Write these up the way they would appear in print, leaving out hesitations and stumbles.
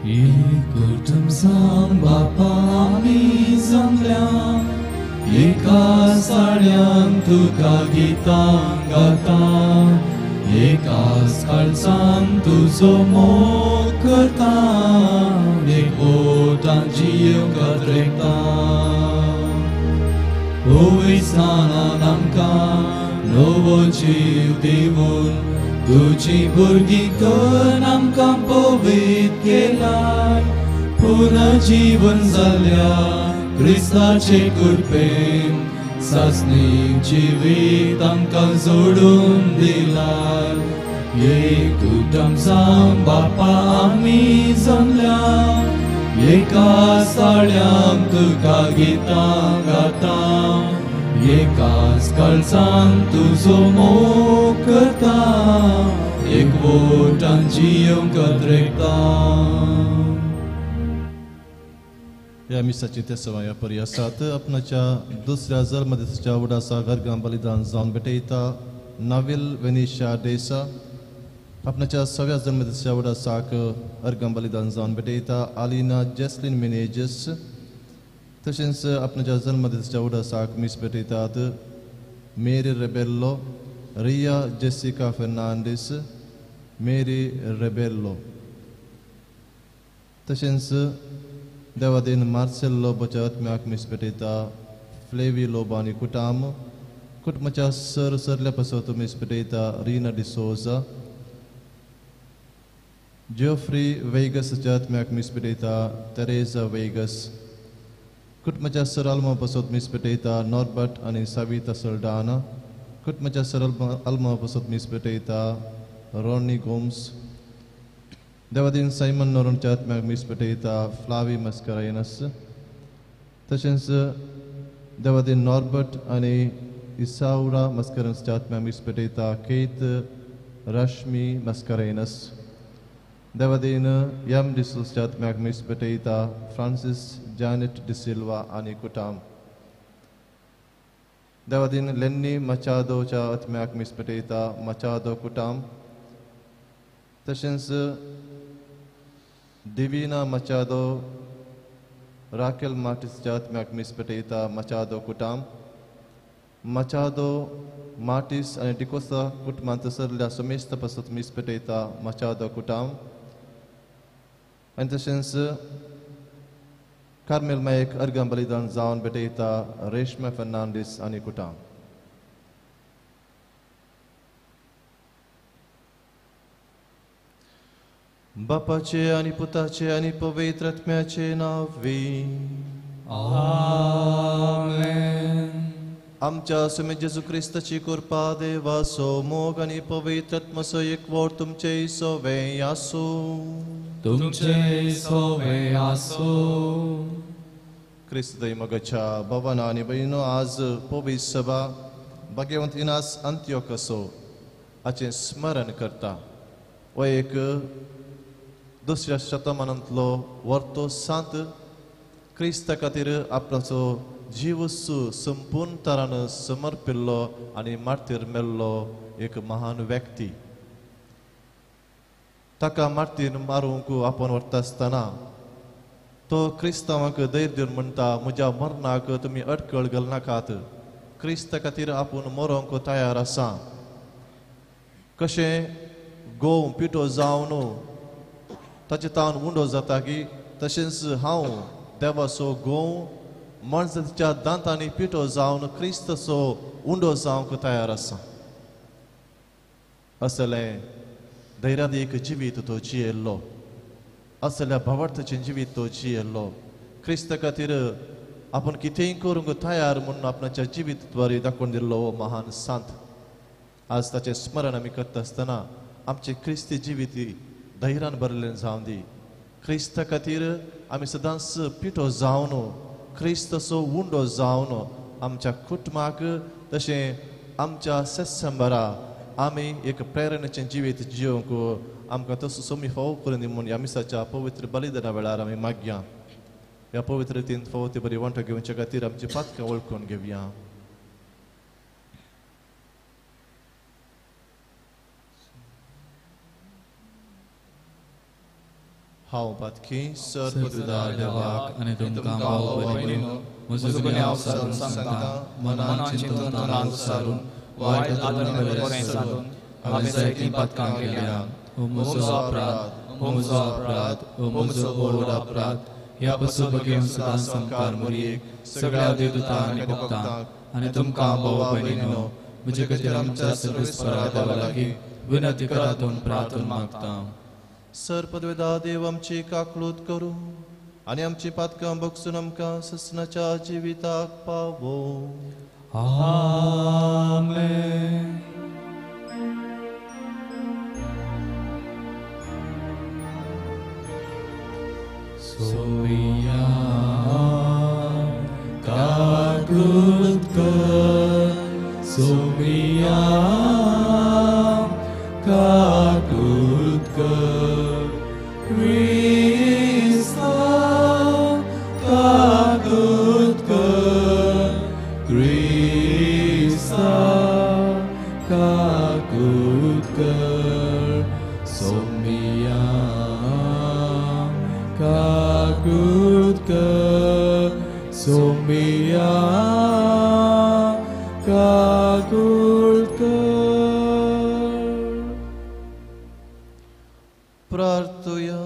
एक कुटुंब बापा आमी जमल्या, एका साड्यान तुका गितां गाता, एकाच काळजान तुजो मोग करता, एकवटान जियोंक अद्रेकता. पवित्रस्नानान आमकां नवो जीव दिवन तुजी भुरगीं करून आमकां पवित्र केलाय. पुनर्जीवन जाल्या क्रिस्ताचे कृपेन सासणीक जिवीत आमकां जोडून दिलाय. एक कुटुंब जावन बापा आमी जमल्या, एका साळ्यान तुका गितां गाता, एकाच काळजान तुजो मोग करता, एकवटान जियोंक अद्रेकता. ह्या मिसाची ते सवाया परी आसात. आपणाच्या दुसऱ्या जल्मदिसाच्या उडासा घरगां बलिदान जावन भेटयता नाविल वेनिशा डेसा. आपणाच्या सव्या जल्मदिसाच्या उडासाक अर्गां बलिदान जावन भेटयता आलिना जेसलीन मिनेजस. तशेंच आपणाच्या जल्मदिसाच्या उडासाक मीस भेटयतात Mary Rebello, Riya Jessica Fernandes, Mary Rebello. तशेंच देवादीन मार्सेल लोबोच्या आत्म्याक मीस भेटयता फ्लेवी लोबो आनी कुटाम. कुटुंबाच्या सर सरल्या पासत मीस भेटयता रिना डिसोजा. जिओफ्री वेगसच्या आत्म्याक मीस भेटयता तेरेजा वेगस. कुटुंबाच्या सर आल्मा पासत मीस भेटयता नॉर्बर्ट आनी साविता सल्डाना. कुटुंबाच्या सर आल्मा पासत मीस भेटयता रॉनी गोम्स. देवादीन सायमन नोरोनच्या आत्म्याक मीस भेटयता फ्लावी मस्करायनस. तशेंच देवादीन नॉर्बर्ट आनी इसावरा मस्करन्सच्या आत्म्याक मीस भेटयता केत रश्मी मस्करायनस. देवादीन यम डिसूसच्या आत्म्याक मीस भेटयता फ्रांसीस जॅनेट डिसिल्वा आनी कुटाम. देवादीन लेन्नी मचादोच्या आत्म्याक मीस भेटयता मचादो कुटाम. तशेंच डिविना मचादो राकेल मार्टिसच्या आत्म्याक मीस भेटयता मचादो कुटाम. मचादो मार्टिस आनी डिकोसा कुटुंबांत सरल्या समेस्त पासत मीस भेटयता मचादो कुटाम. आनी तशेंच कार्मेल मायक अर्गां बलिदान जावन भेटयता रेश्मा फेर्नांडीस आनी कुटाम. बापाचे आनी पुताचे आनी पवित्र आत्म्याचे नांवी आमेन. आमच्या स्वामी जेजू क्रिस्ताची कृपा, देवाचो मोग आनी पवित्र आत्म्याचो एकवट तुमचे सवे आसूं. तुमचे सवे आसूं. क्रिस्त मोगाच्या भावानो आनी भयणीनो, आज पवित्र सभा भाग्यवंत इनास अंत्योकसो हाचें स्मरण करता. हो एक दुसऱ्या शतमानांतलो वर्तो सांत क्रिस्ता खातीर आपणाचो जीव संपूर्ण तरान समर्पिल्लो आनी मार्तीर मेल्लो एक महान व्यक्ती. ताका मार्तीर मारूंक आपोवन व्हरता आसतना तो क्रिस्तांवांक धैर्य दिवन म्हणटा, म्हज्या मरणाक तुमी अडकळ घालनाकात, क्रिस्ता खातीर आपूण मरोंक तयार आसा. कशें गोव पिठो जावन ताचे तावन उंडो जाता की तशेंच हांव देवाचो गोव मनशाच्या दांतांनी पिठो जावन क्रिस्ताचो उंडो जावंक तयार आसा. असलें धैर्यादीक जिवीत तो जियेल्लो, असल्या भावार्थाचें जिवीत तो जियेल्लो. क्रिस्ता खातीर आपूण कितेंय करूंक तयार म्हणून आपणाच्या जिवीत द्वारे दाखोवन दिल्लो हो महान सांत. आज ताचें स्मरण आमी करता आसतना आमचें क्रिस्ती जिवीत धैर्यान भरिल्लें जावं दी. क्रिस्ता खातीर आमी सदांच पिठो जावन क्रिस्ताचो उंडो जावन आमच्या कुटुंबाक तशें आमच्या सत्संबरा आमी एक प्रेरणेचें जिवीत जियोवंक आमकां तसो सोमी फावो करून दी म्हूण ह्या मिसाच्या पवित्र बलिदाना वेळार आमी मागया. ह्या पवित्र रितीन फावो ती बरी वांटो घेवचे खातीर आमची पातकां वळखून घेवया. हांव पातकी सर देवाक आनी तुमकां भाव भयणीनो म्हजो गुन्यांव सारून सांगता, मनान चिंतून तनान सारून वायट बरें सादून हांवें जायतीं पातकां केल्या. हो म्हजो अपराध, हो म्हजो अपराध, हो म्हजो व्हड अपराध. ह्या पासून भगेवन सदां संकार मुरयेक सगळ्या देवदूतांक आनी भक्तांक आनी तुमकां भाव भयणीनो म्हजे खातीर आमच्या सर्वेस्परा देवा लागीं विनंती करात म्हूण प्रार्थना मागता. सर पदवेदा देव आमची काकळूत करूं आनी आमची पातकां बगसून आमकां ससनाच्या जिविताक पावो. आमेन. सोया काकळूत कर, सोया काकळूत कर, क्रिस्ता काकळूत कर, क्रिस्ता काकळूत कर, सोमिया काकळूत कर, सोमिया काकळूत कर. प्रार्थुया.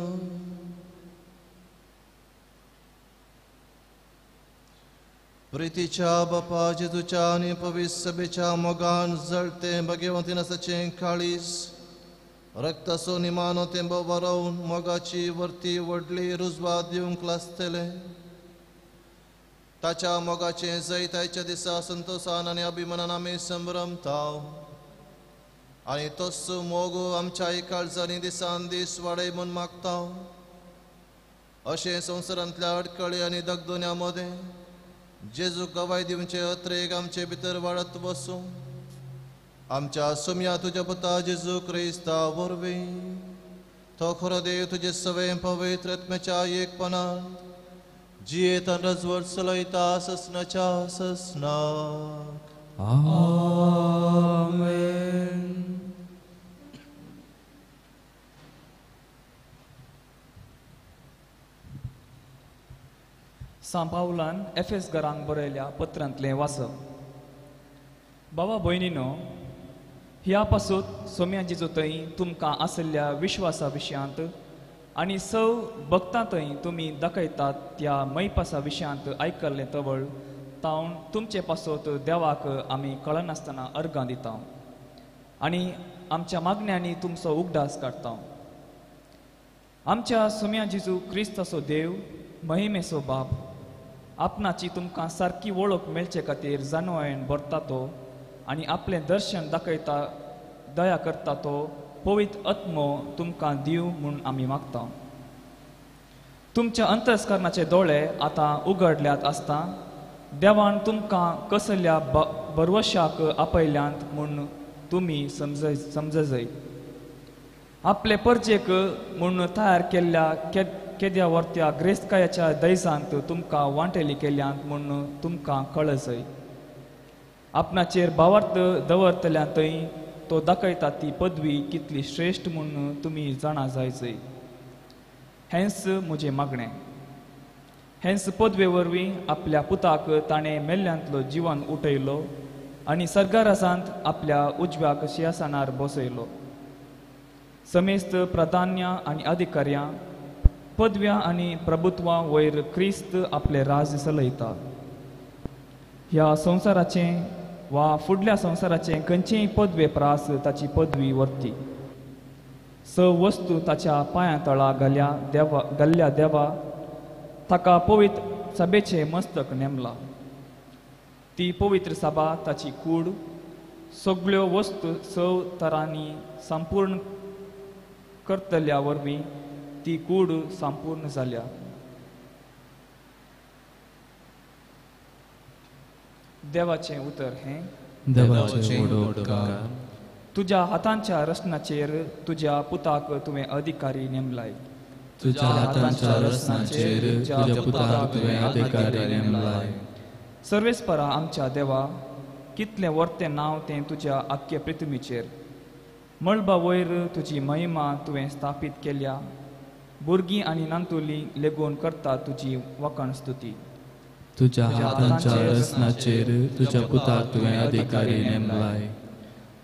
प्रितीच्या बापा जेजूच्या आनी पवित्र सभेच्या मोगान जळतें भगवंतीन आसाचें काळीज रक्ताचो निमानो तेंबो बरोवन मोगाची वर्ती व्हडली रुजवात दिवंक लागतले. ताच्या मोगाचें जैत आयच्या दिसा संतोसान आनी अभिमानान आमी संभ्रमता आनी तोच मोग आमच्या काळजांनी दिसान दीस वाडय म्हूण मागता. अशें संवसारांतल्या अडकळी आनी दगदोन्या मदें जेजूक गवाय दिवचे अत्रेक आमचे भितर वाडत बसूं. आमच्या सोम्या तुज्या पुता जेजू क्रिस्ता वरवीं तो खरो देव तुजे सवें पवित्र आत्म्याच्या एकपणान जियेत आनी रजवट चलयता ससनाच्या ससनाक. आमेन. सांत पावलान एफेस घरांक बरयल्या पत्रांतलें वाचप. बाबा भयणीनो, ह्या पासून सोम्या जेजू थंय तुमकां आशिल्ल्या विश्वासा विशयांत आनी सव भक्तां थंय तुमी दाखयतात त्या मैपासा विशयांत आयकल्लें तवळ तावन तुमचे पासत देवाक आमी कळनासतना अर्गां दिता आनी आमच्या मागण्यांनी तुमचो उगडास काडटा. आमच्या सोम्या जेजू क्रिस्ताचो देव महिमेचो बाप आपणाची तुमकां सारकी वळख मेळचे खातीर जानवायन भरता तो आनी आपलें दर्शन दाखयता दया करता तो पवित्र आत्मो तुमकां दिवं म्हूण आमी मागता. तुमच्या अंतस्करणाचे दोळे आतां उगडल्यात आसता देवान तुमकां कसल्या भरवशाक आपयल्यांत म्हूण तुमी समजय. आपले परजेक म्हूण तयार केल्ल्या केद्या वर्त्या ग्रेस्तकायाच्या दैजांत तुमकां वांटेली केल्यांत म्हूण तुमकां कळजय. आपणाचेर भावार्थ दवरतल्या थंय तो दाखयता ती पदवी कितली श्रेश्ठ म्हूण तुमी जाणा जायजय. हेंच म्हजें मागणें. हेंच पदवे वरवीं आपल्या पुताक ताणें मेल्ल्यांतलो जिवन उठयलो आनी सर्गाराजांत आपल्या उजव्याक शिंयासनार बसयलो. समेस्त प्राधान्य आनी अधिकाऱ्यां पदव्या आनी प्रभुत्वां वयर क्रिस्त आपलें राज चलयता. ह्या संवसाराचें वा फुडल्या संवसाराचें खंयचेय पदवे प्रास ताची पदवी वर्ती. स वस्तू ताच्या पांयां तळा घाल्ल्या देवा ताका पवित्र सभेचें मस्तक नेमला. ती पवित्र सभा ताची कूड सगळ्यो वस्तू स तरांनी संपूर्ण करतल्या वरवीं ती कूड संपूर्ण जाल्या. देवाचें उतर हें. देवाचें उपकार. तुज्या हातांच्या रचनाचेर तुज्या पुताक तुवें अधिकारी नेमलाय. तुज्या हातांच्या रचनाचेर तुज्या पुताक तुवें अधिकारी नेमलाय. सर्वेस्परा आमच्या देवा, कितलें वर्तें नांव तें तुज्या आख्खे पृथ्वीचेर. मळबा वयर तुजी महिमा तुवें स्थापीत केल्या. भुरगीं आनी नांतुली लेगून करता तुजी वखाण स्तुती. तुज्या हातांच्या रचनाचेर तुज्या पुताक तुवें अधिकारी नेमलाय.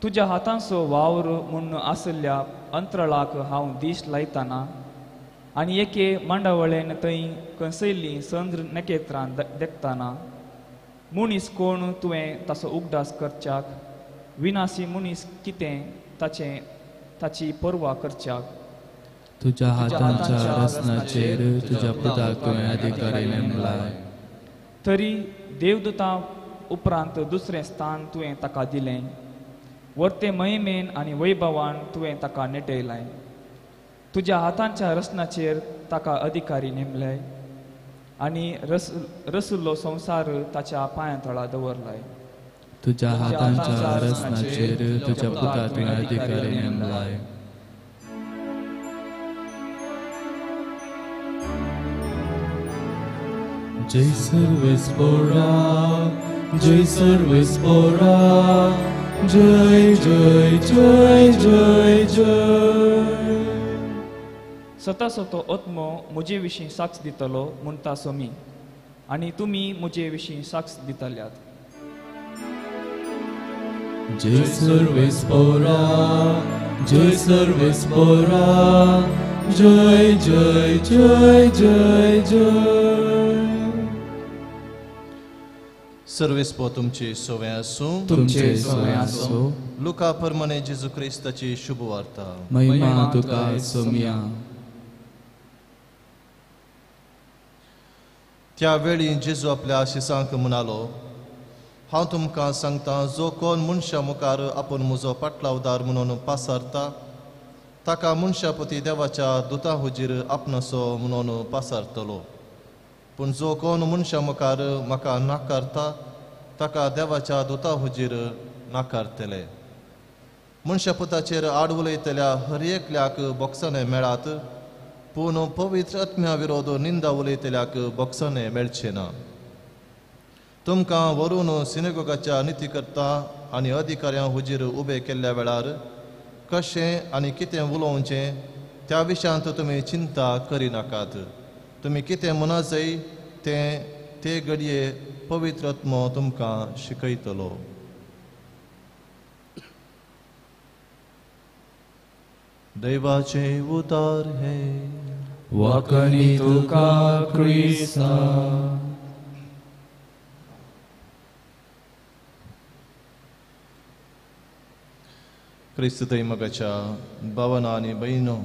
तुज्या हातांचो वावर म्हूण आशिल्ल्या अंतराळाक हांव दीस लायतना आनी एके मांडावळेन थंय कंसयल्लीं चंद्र नखेत्रां देखतना मनीस कोण तुवें ताचो उगडास करच्याक, विनासी मनीस कितें ताचें ताची पर्वा करच्याक. तुज्या हातांच्या रचनाचेर तुज्या पुताक तुवें अधिकारी नेमलाय. तरी देवदूतां उपरांत दुसरें स्थान तुवें ताका दिलें, वर्ते महिमेन आनी वैभवान तुवें ताका नेटयलें. तुज्या हातांच्या रचनाचेर ताका अधिकारी नेमले आनी रसुल्लो संवसार ताच्या पांयां तळा दवरलाय. तुज्या हातांच्या रचनाचेर तुज्या पुताक तुवें अधिकारी नेमलाय. जय सर्वेस्पोरा, जय सर्वेस्पोरा, जय जय जय जय जय. सतासो तो आत्मो म्हजे विशीं साक्ष दितलो म्हणटा सोमी, आनी तुमी म्हजे विशीं साक्ष दितल्यात. जय सर्वेस्पोरा, जय सर्वेस्पोरा, जय जय जय जय जय. सर्वेस्पो तुमचे सोवे आसूं. तुमचे सोवे आसूं. लुका परमाने जेजू क्रिस्ताची शुभ वार्ता. महिमा तुका सोमिया. त्या वेळी जेजू आपल्या शिसांक म्हणालो, हांव तुमकां सांगता, जो कोण मनशा मुखार आपूण म्हजो पाटलावदार म्हणून पासारता ताका मनशा पती देवाच्या दुता हुजीर आपणासो म्हणून पासारतलो. पूण जो कोण मनशा मुखार म्हाका नाकारता ताका देवाच्या दुता हुजीर नाकारतले. मनशा पुताचेर आड उलयतल्या हर एकल्याक बोक्साणें मेळात, पूण पवित्र आत्म्या विरोध निंदा उलयतल्याक बोक्साणें मेळचें ना. तुमकां व्हरून सिनेगोगाच्या नितीकर्ता आनी अधिकाऱ्यां हुजीर उबे केल्ल्या वेळार कशें आनी कितें उलोवचें त्या विशयांत तुमी चिंता करिनाकात. तुमी कितें म्हणा जाय तें ते घडये पवित्र आत्मो तुमकां शिकयतलो. दैवाचें उतार हें. वखणी तुका क्रिस्ता. क्रिस्त दैमगाच्या भावना आनी भयणो,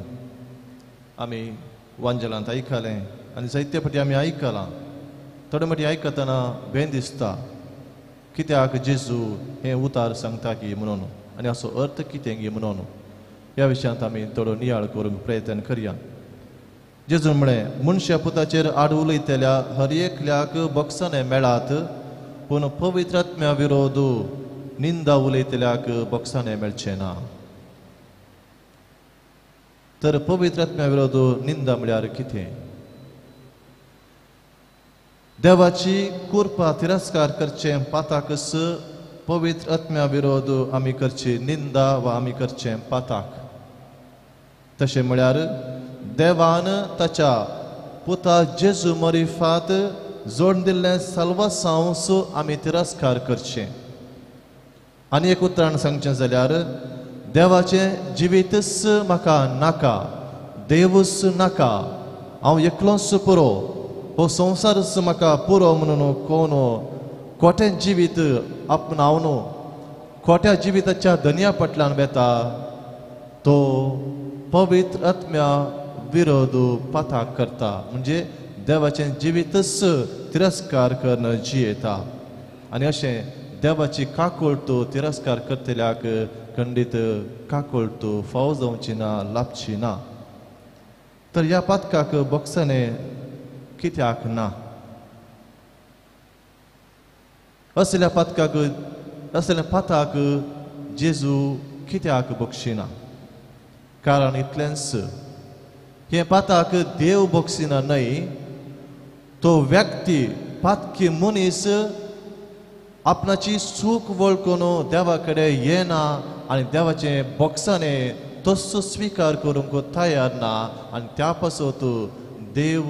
आमी वांजलांत आयकलें आनी जायते फावटी आमी आयकलां. थोडे फावटी आयकतना भें दिसता, कित्याक जेजू हें उतार सांगता की म्हणून आनी हाचो अर्थ कितें गी म्हणून. ह्या विशयांत आमी थोडो नियाळ करूंक प्रयत्न करया. जेजून म्हळें, मनशा पुताचेर आड उलयतल्या हर एकल्याक बोक्साणें मेळात, पूण पवित्र आत्म्या विरोध निंदा उलयतल्याक बोक्साणें मेळचें ना. तर पवित्र आत्म्या विरोध निंदा म्हळ्यार कितें? देवाची कृपा तिरस्कार करचें पाताकच पवित्र आत्म्या विरोध आमी करची निंदा वा आमी करचें पाताक. तशें म्हळ्यार देवान ताच्या पुता जेजू मरिफात जोड दिल्लें साल्वासांव आमी तिरस्कार करचें. आनी एक उतरान सांगचें जाल्यार देवाचें जिवीतच म्हाका नाका, देवूच नाका, हांव एकलोच पुरो, हो संवसारच म्हाका पुरो म्हणून कोण खोटें जिवीत आपणावन खोट्या जिविताच्या धनया फाटल्यान वेता तो पवित्र आत्म्या विरोध पाताक करता. म्हणजे देवाचें जिवीतच तिरस्कार करून जियेता. आनी अशें देवाची काकुळट तिरस्कार करतल्याक खंडीत काकुळट फाव जावची ना, लाभची ना. तर ह्या पातकाक बोक्साणें कित्याक ना? असल्या पातकाक, असल्या पाताक जेजू कित्याक बक्षिना? कारण इतलेंच, हें पाताक देव बक्षिना न्हय, तो व्यक्ती पातकी मनीस आपणाची चूक वळखून देवा कडेन येना आनी देवाचें बोक्साणें तसो स्विकार करूंक तयार ना आनी त्या पासत देव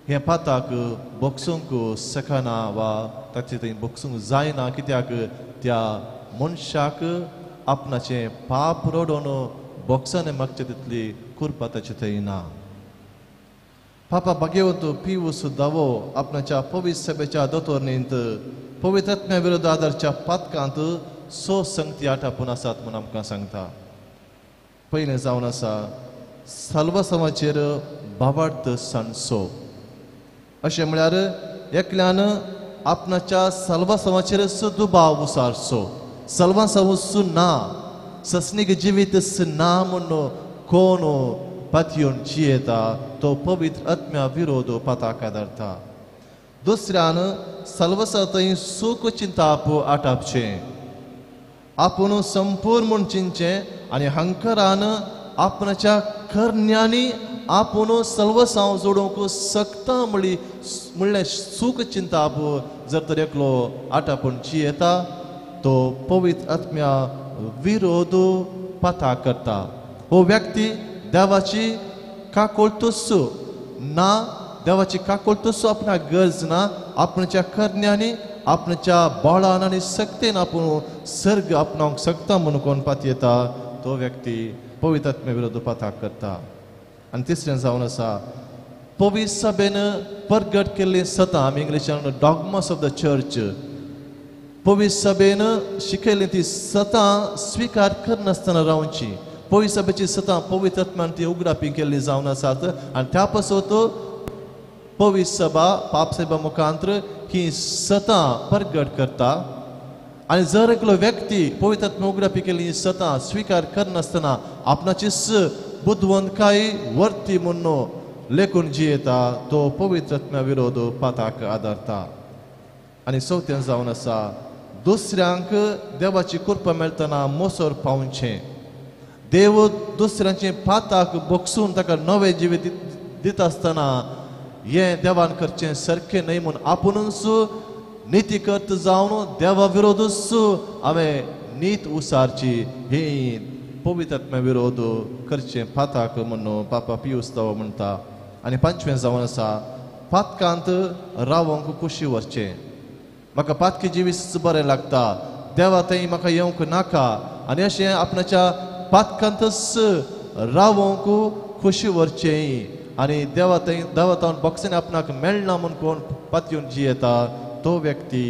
हें पाताक बक्षूंक शकना वा ताचें थंय बक्षूंक जायना. कित्याक त्या मनशाक आपणाचें पाप रडोवन बक्षाने मागचे तितली कृपा ताचे थंय ना. पापा भाग्यवंत पिवूस दावो आपणाच्या पवित्र सभेच्या दोतोरणींत पवित्र आत्म्या विरोध आदारच्या पातकांत सो संगती आटापून आसात म्हूण आमकां सांगता. पयलें जावन आसा साल्वासांवाचेर भावार्थ सांडसो. अशें म्हळ्यार एकल्यान आपणाच्या साल्वासांवाचेरच दुबाव उसारचो. साल्वासांव ना, ससनीक जिवीत ना म्हूण कोण पातयेवन जियेता तो पवित्र आत्म्या विरोध पाताक आदारता. दुसऱ्यान साल्वासा थंय सूख चिंताप आटापचें, आपूण संपूर्ण म्हूण चिंतचें आनी हंकरान आपणाच्या करण्यांनी आपूण सल्वसांव जोडूंक शकता म्हणली म्हणलें सूख चिंताप जर तर एकलो आटापूण जियेता तो पवित्र आत्म्या विरोध पाता करता. हो व्यक्ती देवाची काकोळतूच ना, देवाची काकोळतूच आपणाक गरज ना, आपणाच्या करण्यांनी आपणाच्या बळान आनी शक्तेन आपूण सर्ग आपणावंक शकता म्हणून कोण पातयेता तो व्यक्ती पवित्र आत्म्या विरोध पाताक करता. आनी तिसरें जावन आसा पवित्र सभेन परगट केल्ली सतां, आमी इंग्लिशान डॉगमास ऑफ the church, पवित्र सभेन शिकयल्ली ती सतां स्विकार करनासतना रावची. पवित्र सभेची सतां पवित्र आत्म्यान ती उगडापी केल्ली जावन आसात आनी त्या पासत पवित्र सभा पापसाहेबा मुखांत्र ही सतां परगट करता. आनी जर एकलो व्यक्ती पवित्र आत्म्या उगडापी केल्ली सतां स्विकार करनासतना आपणाचीच बुदवंतकाय वर्ती म्हूण लेखून जियेता तो पवित्र आत्म्या विरोध पाताक आदारता. आनी चवथें जावन आसा दुसऱ्यांक देवाची कृपा मेळटना मोसर पावचें. देव दुसऱ्यांचे पाताक बक्षून ताका नवें जिवीत दिता आसतना हें देवान करचें सारकें न्हय म्हूण आपुणूच निती करत जावन देवा विरोधूच हांवें नीत उसारची ही पवित्र आत्म्या विरोध करचें पाताक म्हूण पापा पियूस दावो म्हणटा. आनी पांचवें जावन आसा पातकांत रावंक कुशी वचचें. म्हाका पातकी जिवीत बरें लागता, देवा थंय म्हाका येवंक नाका आनी अशें आपणाच्या पातकांतच रावंक खुशी व्हरचें आनी देवा थंय देवा तावन बक्षाने आपणाक मेळना म्हूण कोण पातयेवन जियेता तो व्यक्ती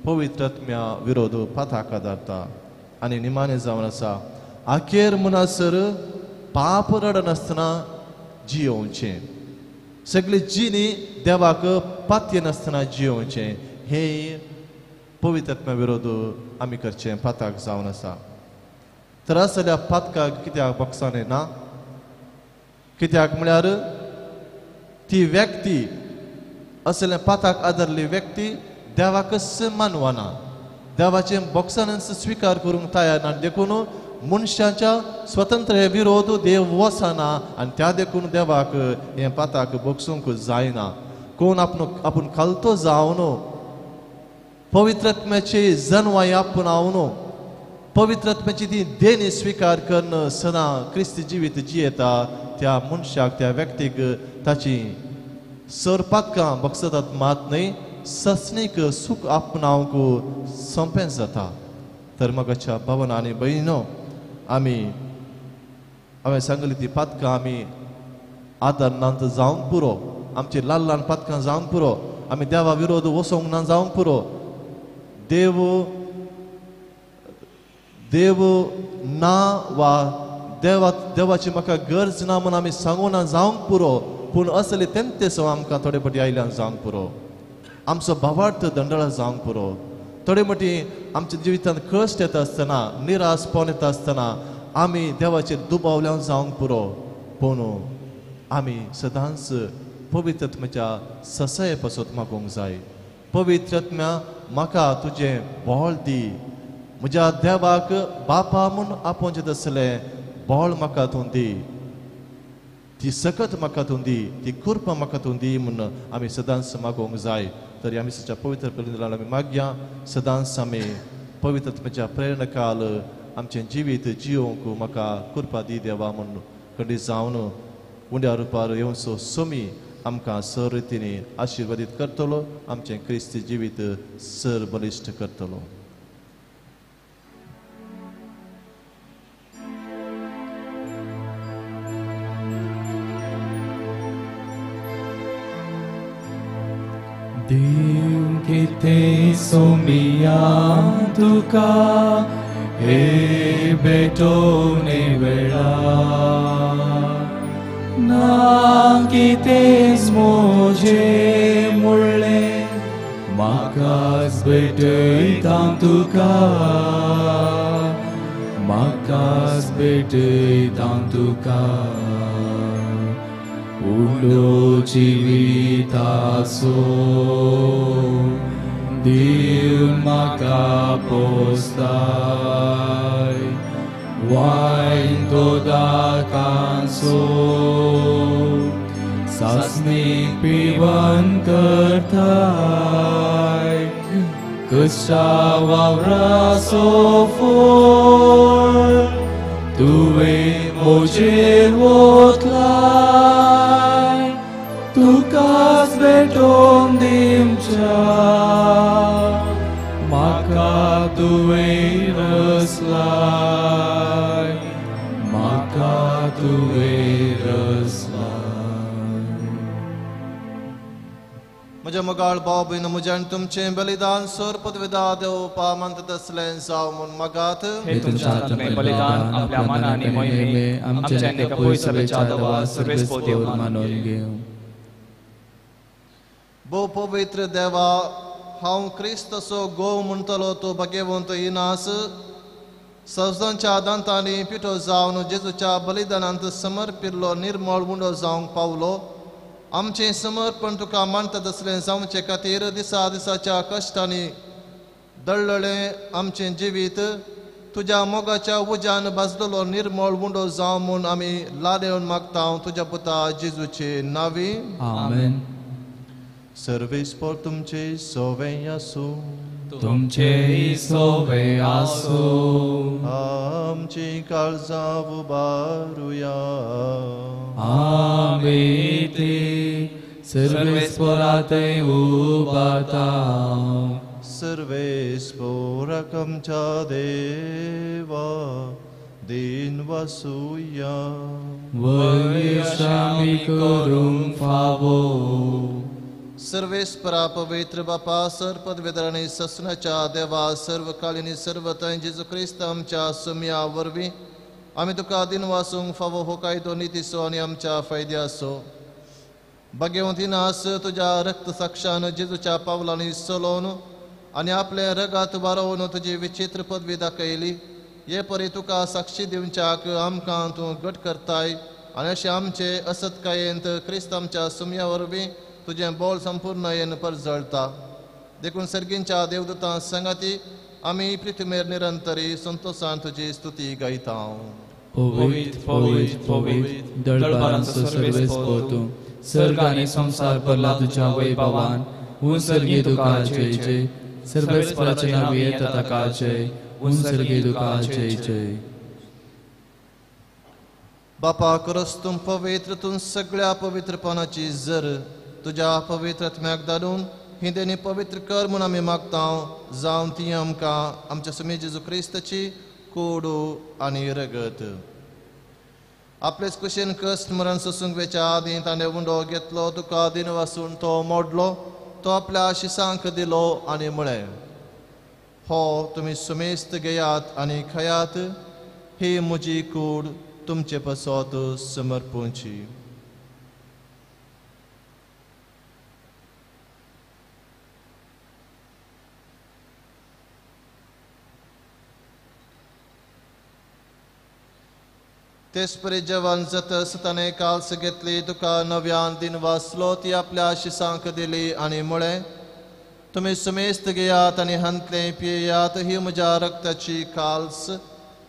पवित्र आत्म्या विरोध पाताक आदारता. आनी निमाणें जावन आसा आखेर म्हणसर पाप रडनासतना जियोवचें, सगळी जिणी देवाक पातयेनासतना जियोवचें हें पवित्र आत्म्या विरोध आमी करचें पाताक जावन आसा. तर असल्या पातकाक कित्याक बक्षाने ना? कित्याक म्हळ्यार ती व्यक्ती असल्या पाताक आदारली व्यक्ती देवाकच मानवना, देवाचें बक्षानांचो स्विकार करूंक तयार ना, देखून मनशाच्या स्वतंत्र विरोध देव वचना आनी त्या देखून देवाक हें पाताक बक्षूंक जायना. कोण आपूण खालतो जावन पवित्र आत्म्याची जनवाय आपणावन पवित्र आत्म्याची ती देणी स्विकार करून सदां क्रिस्ती जिवीत जियेता त्या मनशाक त्या व्यक्तीक ताची सर पातकां बक्षतात मात न्हय ससनीक सूख आपणावंक सोंपें जाता. तर मगाच्या भावन आनी भयणो आमी हांवें सांगली ती पातकां आमी आदारनांत जावंक पुरो, आमची ल्हान ल्हान पातकां जावंक पुरो, आमी देवा विरोध वचोंक ना जावंक पुरो. देव देव ना वा देवा देवाची म्हाका गरज ना म्हूण आमी सांगू ना जावंक पुरो, पूण असले तेंते सो आमकां थोडे फावटी आयल्यान जावंक पुरो, आमचो भावार्थ दंडळा जावंक पुरो. थोडे फावटी आमच्या जिवितांत कश्ट येता आसतना निराशपण येता आसतना आमी देवाचेर दुबावल्यान जावंक पुरो, पूण आमी सदांच पवित्र आत्म्याच्या ससाये पासत मागूंक जाय. पवित्र आत्म्या म्हाका तुजें बळ दी, म्हज्या देवाक बापा म्हूण आपोवचें तसलें बळ म्हाका तूं दी, ती सकत म्हाका तूं दी, ती कृपा म्हाका तूं दी म्हूण आमी सदांच मागूंक जाय. तरी आमी सच्या पवित्र प्रेरणा आमी मागया, सदांच आमी पवित्र आत्म्याच्या प्रेरणा काल आमचें जिवीत जियोंक म्हाका कृपा दी देवा म्हूण खंडीत जावन उंड्या रुपार येवचो सोमी आमकां सर रितीन आशिर्वादीत करतलो, आमचें क्रिस्ती जिवीत सर बलिश्ट करतलो. देव कितें सोमिया तुका हे भेटोवणे वेळा ना कितेंच म्हजें मुळ्ळें म्हाकाच भेटयता तुका म्हाकाच भेटयता तुका उंडो जिविताचो दिवन म्हाका पोसताय वायन तो दाकांचो सासणीक पिवन करताय कश्टा वावराचो फोळ तुवें म्हजेर वोतलाय तुकाच भेटोवन दिवच्या म्हाका तुवें रसलाय म्हाका तुवें रसलाय. म्हज्या मोगाळ भाव भयण म्हजें आनी तुमचें बलिदान सर पदवेदा देवपा मानता तसलें जावं म्हूण मागात. हे तुमच्या हातांतलें बलिदान आपल्या मना आनी मोहिमे आमच्या आनी एका पयसवेच्या देवा सर्वेस्पोर देव मानून घेवं. भोव पवित्र देवा, हांव क्रिस्ताचो गोव म्हणटलो तूं भाग्यवंत इनास सवजांच्या दांतांनी पिठो जावन जेजूच्या बलिदानांत समर्पिल्लो निर्मळ उंडो जावंक पावलो. आमचें समर्पण तुका मानता तसलें जावचे खातीर दिसा दिसाच्या कश्टांनी दळ्ळलें आमचें जिवीत तुज्या मोगाच्या उज्यान भाजलेलो निर्मळ उंडो जावं म्हूण आमी लादेवन मागता तुज्या पुता जेजूचे नांवी. आमेन. सर्वेस्पोर तुमचे सोवें आसूं, तुमचे सोवें आसूं. आमची काळजां उबारुया, आमी ती सर्वेस्पोरा थंय उबारता. सर्वेस्पोराक आमच्या देवा दीन वासुया, वयश आमी करूंक फावो. सर्वेस्परा पवित्र बापा सर पदवेदरांनी ससनाच्या देवा सर्व कालिनी सर्व थंय जेजू क्रिस्त आमच्या सुमया वरवीं आमी तुका दिनवासूंक फावो हो कायदो नितीचो आनी आमच्या फायद्याचो. भाग्यवंत इनास तुज्या रक्त साक्षान जेजूच्या पावलांनी चलोवन आनी आपलें रगात वारोवन तुजी विचित्र पदवी दाखयली. हे परी तुका साक्षी दिवच्याक आमकां तूं घट करताय आनी अशें आमचे असत्कायेंत क्रिस्त आमच्या सुमया वरवीं तुजें बोल संपूर्ण परजळटा. देखून सर्गींच्या देवदूतां सांगाती आमी पृथ्वीर निरंतरी संतोषान तुजी स्तुती गायता. पवित्र पवित्र पवित्र दळबारांचो सर्वेस्पोर तूं, सर्ग आनी संवसार भरला तुज्या वैभवान. उन सर्गी तुका जय जय, सर्वेस्पोराचें नांव येता ताका जय, उन सर्गी तुका जय जय. बापा करस तूं पवित्र, तूं सगळ्या पवित्रपणाची जर तुज्या पवित्र आत्म्याक धाडून ही देणी पवित्र कर म्हूण आमी मागता जावन ती आमकां आमच्या सुमी जेजू क्रिस्ताची कोडू आनी रगत. आपलेच कुशीन कश्ट मरण सोसूंक वेच्या आदीं ताणें उंडो घेतलो, तुका दिन वासून तो मोडलो, तो आपल्या शिसांक दिलो आनी म्हळें, हो तुमी सुमेस्त घेयात आनी खायात, ही म्हजी कूड तुमचे पासत समर्पूंची. तेच परी जेवण जातस ताणें काल्स घेतली, तुका नव्यान दिन वाचलो, ती आपल्या शिसांक दिली आनी म्हळें, तुमी सुमेस्त घेयात आनी हांतलें पियेयात, ही म्हज्या रक्ताची काल्स,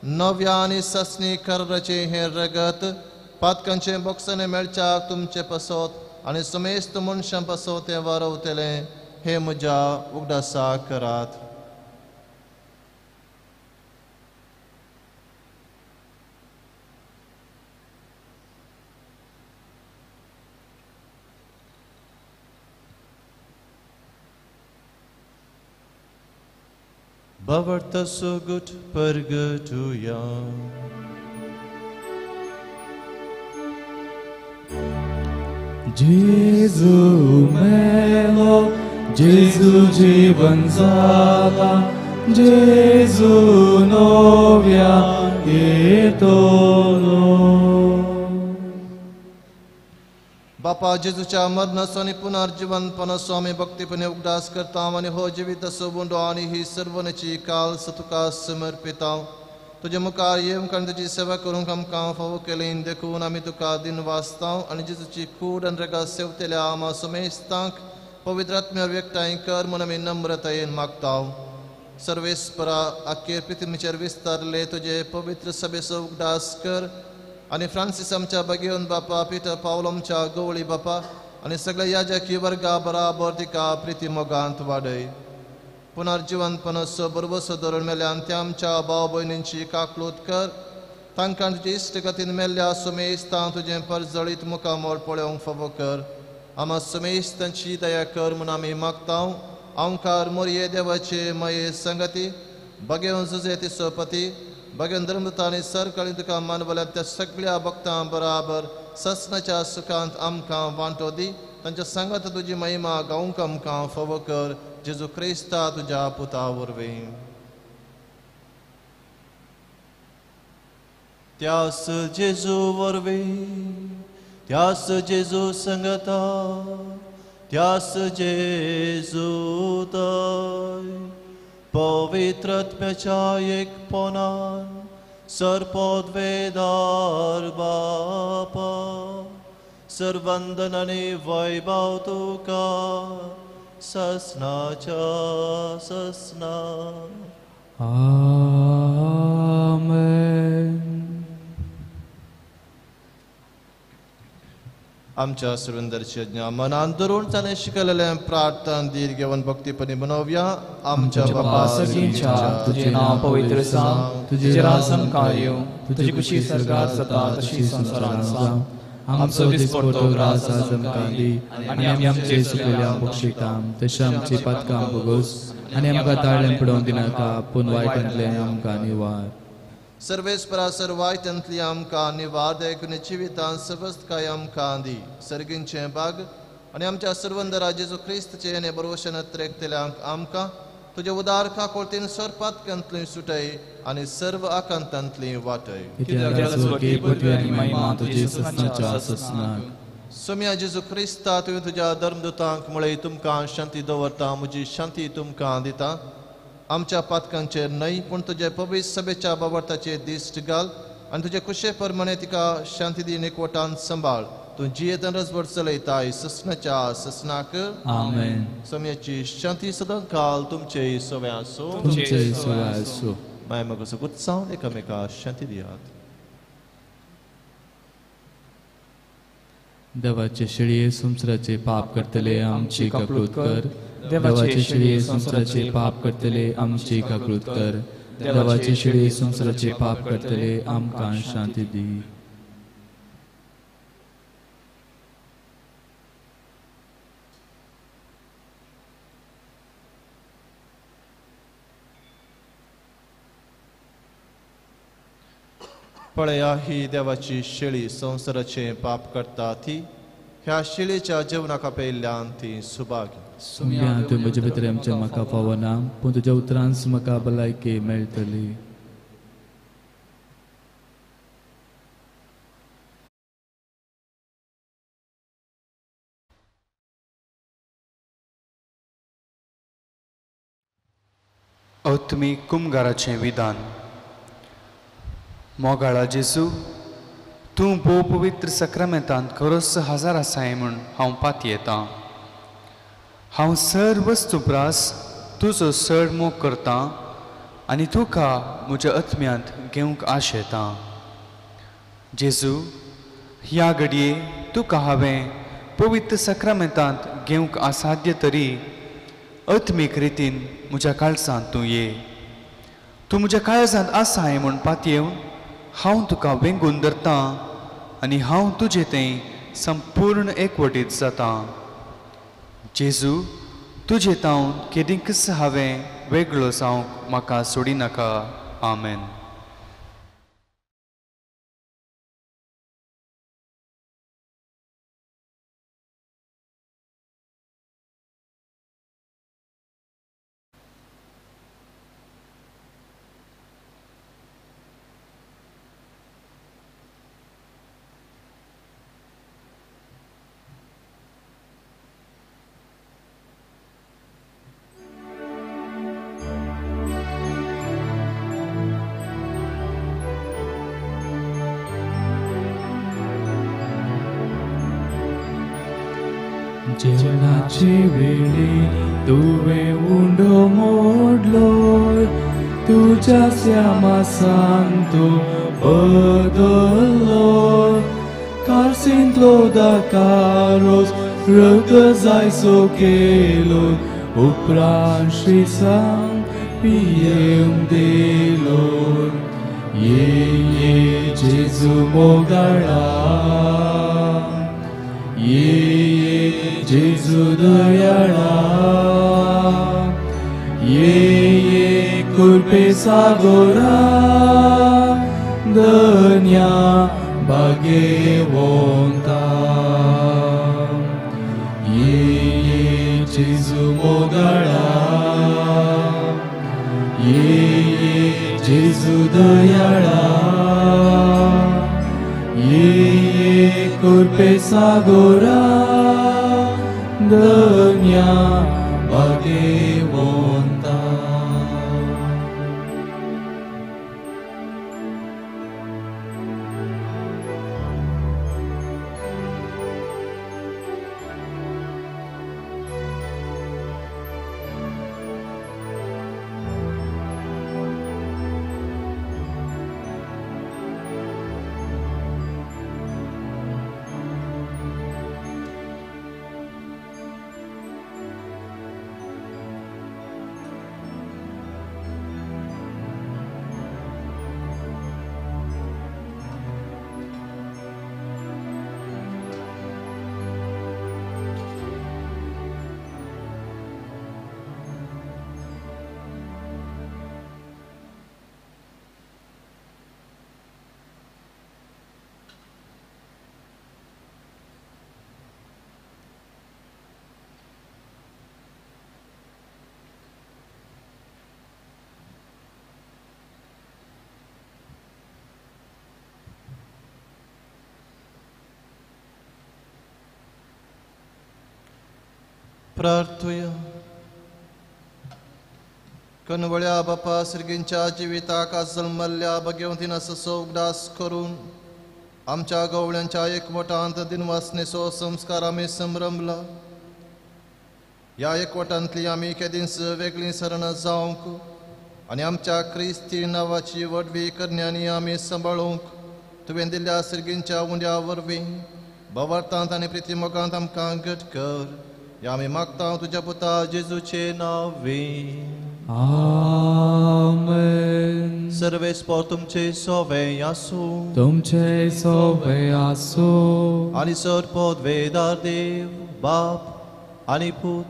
नव्या आनी सासणी कराराचें हें रगत पातकांचें बोगसणें मेळच्याक तुमचे पासत आनी सुमेस्त मनशां पासत तें वारवतलें, हें म्हज्या उगडासा करात. भावार्थ सोगट परगटुया. जेजू मेलो, जेजू जीवन जाला, जेजू नोव्या येतलो. बापा जेजूच्या मरणाचो आनी पुनर्जीवनपणाचो आमी भक्तीपणे उगडास करता आनी हो जिविताचो बुंडो आनी ही सर्वनेची काल तुका समर्पिता. तुजे मुखार येवंक आनी तुजी सेवा करूंक आमकां फावो केली देखून आमी तुका दिन वाचता आनी जेजूची कूड आनी रेगा सेवतेल्या आमा समेस्तांक पवित्र आत्म्यार एकठांय कर म्हूण आमी नम्रतायेन मागता. सर्वेस्परा आखेर पृथ्वीचेर विस्तारले तुजे पवित्र सभेचो उगडास कर आनी फ्रांसीस आमच्या बागेवन बापा, पिटर पावल आमच्या गवळी बापा आनी सगळ्या याजकी वर्गा बराबर तिका प्रिती मोगांत वाडय. पुनर्जीवनपणाचो बरबसो धरून मेल्यान त्या आमच्या भाव भयणींची काकलूत कर. तांकां तुजे इश्टगतीन मेल्ल्या सुमेस्तां तुजें परजळीत मुखामोल पळोवंक फावो कर. आमा सुमेस्तांची दया कर म्हूण आमी मागता. आमकार मोरये देवाचे मये संगती बागेवन जुजे तिचो पती बागेवन धर्मदूत आनी सरकाळी तुका मानवल्या त्या सगळ्या भक्तां बराबर ससनाच्या सुखांत आमकां वांटो दी. तांच्या सांगात तुजी महिमा गावंक आमकां फावो कर. जेजू क्रिस्ता तुज्या पुता वरवीं. त्यास जेजू वरवीं, त्यास जेजू संगता, त्यास जेजू तय पवित्रत्म्याच्या एकपणान सर्पोद्वेदार बापा सर्वंदन आनी वैभव तुका ससनाच्या ससना. आमेन. आमच्या सुरेंदरची आज्ञा मनान धरून ताणें शिकयलेलें प्रार्थना धीर घेवन भक्तीपणी मनोवया. आमच्या बापा सगळींच्या तुजें नांव पवित्र जावं, तुजें राज आमकां येवं, तुजी खुशी सर्गात जाता तशी संवसारांत जावं. आमचो दिसपडतो ग्रास आज आमकां दी आनी आमी आमचे चुकलेल्यांक बक्षिता तशें आमची पातकां भोगोस आनी आमकां ताळ्यान पडोवंक दिनाका, पूण वायटांतलें आमकां निवार. सर्वेस्परा सर वायटांतली आमकां निवार, देखून जिवितांत सवस्तकाय आमकां दी. सर्गींचें बाग आनी आमच्या सर्वंदरा जेजू क्रिस्तचें आनी बरोवशन त्रेकतल्यांक आमकां तुजे उदार काकोळतीन सर्पातकांतली सुटय आनी सर्व आकांतांतली वाटय. सोम्या जेजू क्रिस्ता, तुवें तुज्या धर्मदूतांक म्हळें, तुमकां शांती दवरता, म्हजी शांती तुमकां दिता. आमच्या पातकांचेर न्हय पूण तुजे पवित्र सभेच्या बाबर्ताचेर दिश्ट घाल आनी तुजे कुशे प्रमाणे तिका शांती दी एकवटान सांबाळ. तूं जियेतन रजवट चलयताय ससनाच्या ससनाक. आमेन. सम्याची शांती सदां काल तुमचे सवे आसूं. तुमचे सवे आसूं. माय मग सगूत जावन एकामेका शांती दियात. देवाचे शेळये संवसाराचे पाप करतले आमची काकळूत कर. देवाचे शेळये संवसाराचे पाप करतले आमची काकळूत कर. देवाचे शेळये संवसाराचे पाप करतले आमकां शांती दी. पळया ही देवाची शेळी संवसाराचे पाप करता ती ह्या शेळीच्या जेवणाक आपयल्ल्यान ती सुभागी. सुम्या तूं म्हजे भितर आमच्या म्हाका फावना, पूण तुज्या उतरांच म्हाका भलायकी मेळटली. आत्मीक कुमगाराचें विधान. मोगाळा जेजू, तूं भोव पवित्र सक्रामेंतांत खरोच हजार आसाय म्हूण हांव पातयेतां. हांव सर वस्तू प्रास तुजो चड मोग करतां आनी तुका म्हज्या आत्म्यांत घेवंक आशेतां. जेजू, ह्या घडये तुका हांवें पवित्र सक्रामेंतांत घेवंक असाध्य तरी आत्मीक रितीन म्हज्या काळजांत तूं ये. तूं म्हज्या काळजांत आसाय म्हूण पातयेवन हांव तुका वेंगून धरतां आनी हांव तुजे थंय संपूर्ण एकवटीत जातां. जेजू, तुजे तावन केदींकच हांवें वेगळो जावंक म्हाका सोडिनाका. आमेन. जेवणाचे वेळी तुवें उंडो मोडलो, तुज्या श्यामासान तूं बदल्लो. कार्सींतलो दाकारोस रक्त जायसो केलो, उपरांत श्रीसांग पियेवंक दिलो. ये ये जेजू मोगाळा, ये ये जेजू दयाळा, ये ये कृपे सागोरा, धन्या भाग्यवंता. ये ये जेजू मोगाळा, ये ये जेजू दयाळा, ये ये कृपे सागोरा, धन्या भाग्यवंता. प्रार्थुया. कनवळ्या बापा सिर्गींच्या जिविताक जल्मल्ल्या भगवंतीनाचो उगडास करून आमच्या गवळ्यांच्या एकवटांत दिनवासनेचो संस्कार आमी संभ्रमला. ह्या एकवटांतली आमी केदींच वेगळीं सरणां जावंक आनी आमच्या क्रिस्ती नांवाची व्हडवी करण्यांनी आमी सांबाळूंक तुवें दिल्ल्या सिर्गींच्या उंड्या वरवीं भावार्थांत आनी प्रितीमोगांत आमकां घट कर. ह्या आमी मागता तुज्या पुता जेजूचे नांवे. आमेन. सर्वेस्पोर तुमचे सोवे आसूं, तुमचे सोवे आसूं. आनी सर पदवेदार देव बाप आनी पूत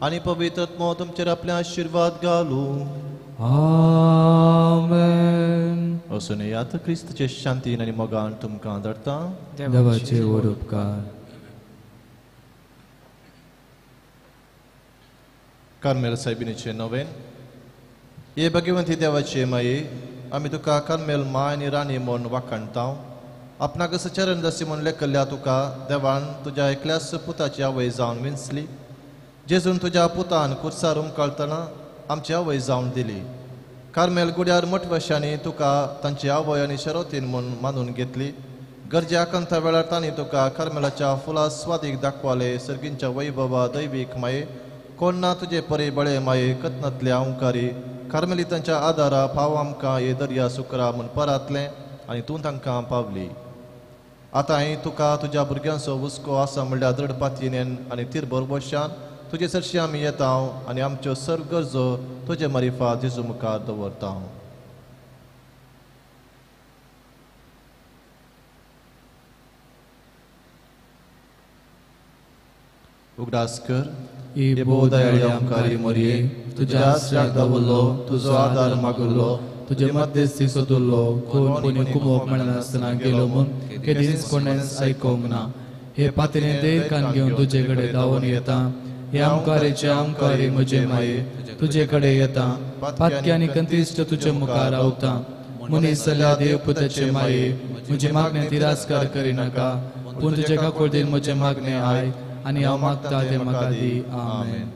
आनी पवित्र आत्मो तुमचेर आपले आशिर्वाद घालूं. आमेन. वचून येयात क्रिस्ताचे शांतीन आनी मोगान तुमकां धाडटा. देवाचे व्हड उपकार. कार्मेल सायबिणीचे नवेन. हे भगवंती देवाचे माये, आमी तुका कार्मेल माय आनी राणी म्हूण वाखाणता. आपणाक चरण दासी म्हूण लेखल्ल्या तुका देवान तुज्या एकल्याच पुताची आवय जावन विंचली. जेजून तुज्या पुतान कुर्सार उमकाळतना आमची आवय जावन दिली. कार्मेल गुड्यार मठवशांनी तुका तांची आवय आनी शरोतीन म्हूण मानून घेतली. गरजे आकांता वेळार तांणी तुका कार्मेलाच्या फुलां स्वादीक दाखवाले. सर्गींच्या वैभवा दैवीक माये, कोण ना तुजे परी बळे माये, कथनांतल्या ओंकारी कार्मेलितांच्या आदारा पाव आमकां हे दर्या सुकरा म्हूण परातलें आनी तूं तांकां पावली. आतां हांवें तुका तुज्या भुरग्यांचो हुस्को आसा म्हणल्यार दृढ पातयेन आनी तिरभर बशान तुजे सरशी आमी येता आनी आमच्यो सर्व गरजो तुजे मारिफात जेजू मुखार दवरता. उगडास कर ही भोव दयाळी आमकारी मरये, तुज्या आसऱ्याक दावल्लो, तुजो आदार मागुल्लो, तुजे मध्यस्थी सोदुल्लो कोण कोणी कुमोक मेळनासतना गेलो म्हूण केदींच कोणेंच आयकोंक ना. हे पातने देर कान घेवन तुजे कडेन धांवून येता. हे आमकारेचे आमकारी म्हजे माये, तुजे कडेन येता. पातकी आनी कंतिश्ट तुजे मुखार रावता. मनीस जाल्यार देव पुताचे माये, म्हजे मागणे तिरस्कार करिनाका, पूण तुजे काकुळटेन म्हजें मागणें आयक आनी हांव मागता तें म्हाका दी. आमेन.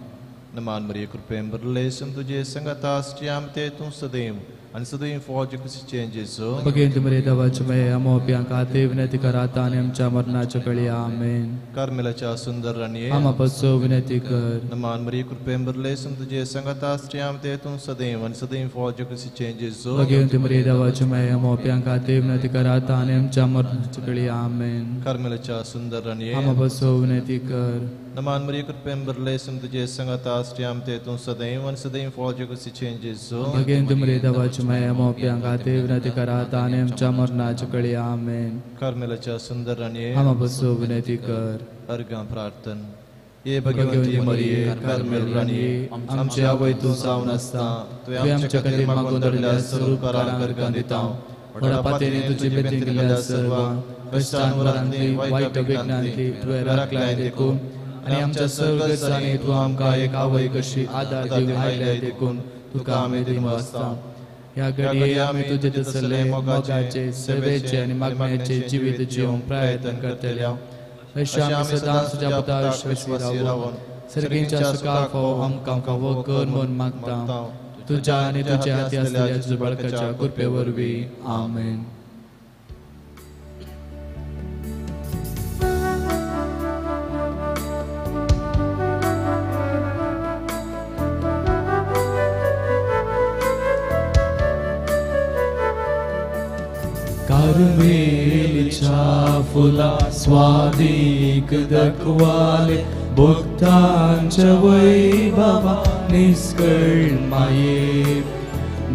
नमान मरिये, कृपेन भरले, तुजे संगता आमते तूं सदैव आनी सदैव फौज क्रिस्ताचें जेजू. भगवंत मरिये, देवाचे माये, आमो पियांक आतां विनंती कर, आतां आनी आमच्या मरणाच्या वेळी. आमेन. कार्मेलाच्या सुंदर राणये, आमा पासून विनंती कर. नमान मरिये, कृपेन भरले, तुजे संगता आमते तूं सदैव आनी सदैव फौज क्रिस्ताचें जेजू. भगवंत मरिये, देवाचे माये, आमो पियांक आतां विनंती कर, आतां आनी आमच्या मरणाच्या वेळी. आमेन. कार्मेलाच्या सुंदर राणये, आमा पासून विनंती कर. नमान मरिये, कृपेन भरले, तुजे संगता आमते तूं सदैव आनी सदैव फौज क्रिस्ताचें जेजू. भगवंत मरिये, देवाचे माये, आमो पियांक आतां विनंती कर, आतां आनी आमच्या मरणाच्या वेळी. आमेन. कार्मेलाच्या सुंदर राणये, आमा पासून विनंती कर. अर्घां प्रार्थन. हे भगवंती मरिये, कार्मेल राणये, आमचे आवय तूं जावन आसता, तुवें आमच्या खातीर मागून धरल्या सर्व उपकारांक अर्घां दिता. व्हडा पातयेन तुजी बेतीन केल्ल्या सर्वांक कश्टान वरांतली वायट विघ्नांतली तुवें राखलाय देखून आनी आमच्या सर्व गरजांनी तूं आमकां एक आवय कशी आदार दिवन आयल्याय देखून तुका आमी दिनवासता. ह्या घडये आमी तुजे तसले मोगाचे, सेवेचे आनी मागण्याचे जिवीत जिवंक प्रयत्न करतल्या. अशें आमी सदांच तुज्या पुता विश्वासी रावन सर्गींच्या सुखाक फावो आमकां फावो कर म्हूण मागता. तुज्या आनी तुज्या हाती आसलेल्या तुज्या बाळकाच्या कृपे वरवीं. आमेन. कार्मेलीच्या फुला स्वादीक दखवाले, भक्तांच्या वैभवा निस्कळ माये,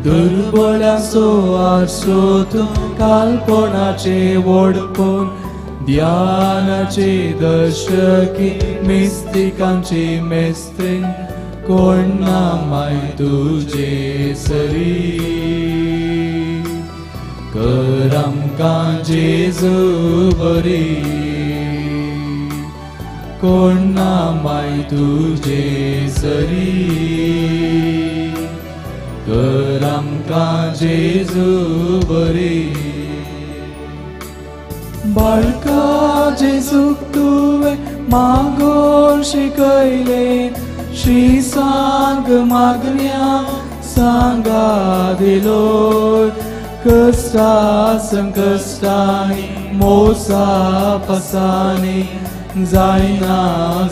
दुर्बळांचो आरसो तूं कालपणाचे वडपण, ध्यानाचे दर्शकी मिस्तिकांची मेस्त्रीण, कोण ना माय तुजे सरी, कर आमकां जेजू बरी, कोण ना माय तुजे सरी, कर आमकां जेजू बरी. बाळका जेजूक तुवें मागून शिकयलें, श्री सांग मागण्या सांगा दिलो, कष्टा संकश्टांनी मोसा पसानी जायना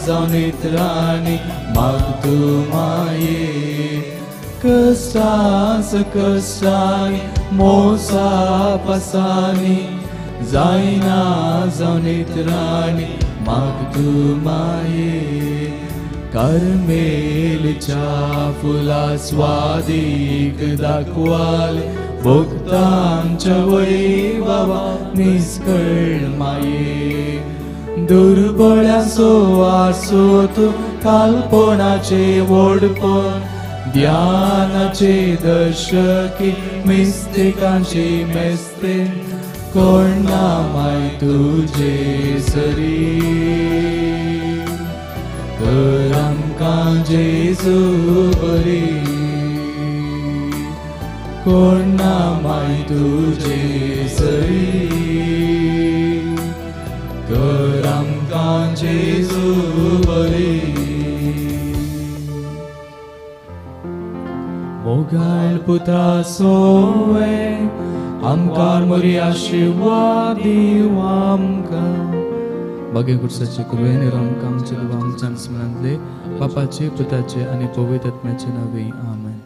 जावन नित्रांनी माग तूं माये, कष्टा संकश्टांनी मोसा पसानी जायना जावन नित्रांनी माग तूं माये. कार्मेलीच्या फुला स्वादीक दाखवाले, भक्तांच्या वैभवा निस्कळ माये, दुर्बळ्यांचो आरसो तूं कालपणाचे वडपण, ध्यानाचे दर्शकी मिस्तिकांची मेस्त्रीण, कोण ना माय तुजे सरी, कर आमकां जेजू बरी, कोण ना माय तुजे सरी, कर आमकां जेजू बरी. मोगाळ पुता सोवे आमकार मोरी आशिर्वाद दिव आमकां. बागे कुर्साचे कृपेन आमकां आमच्या देवा आमच्या स्मरणांतले बापाचे, पुताचे आनी पवित्र आत्म्याचे नांवे. आमेन.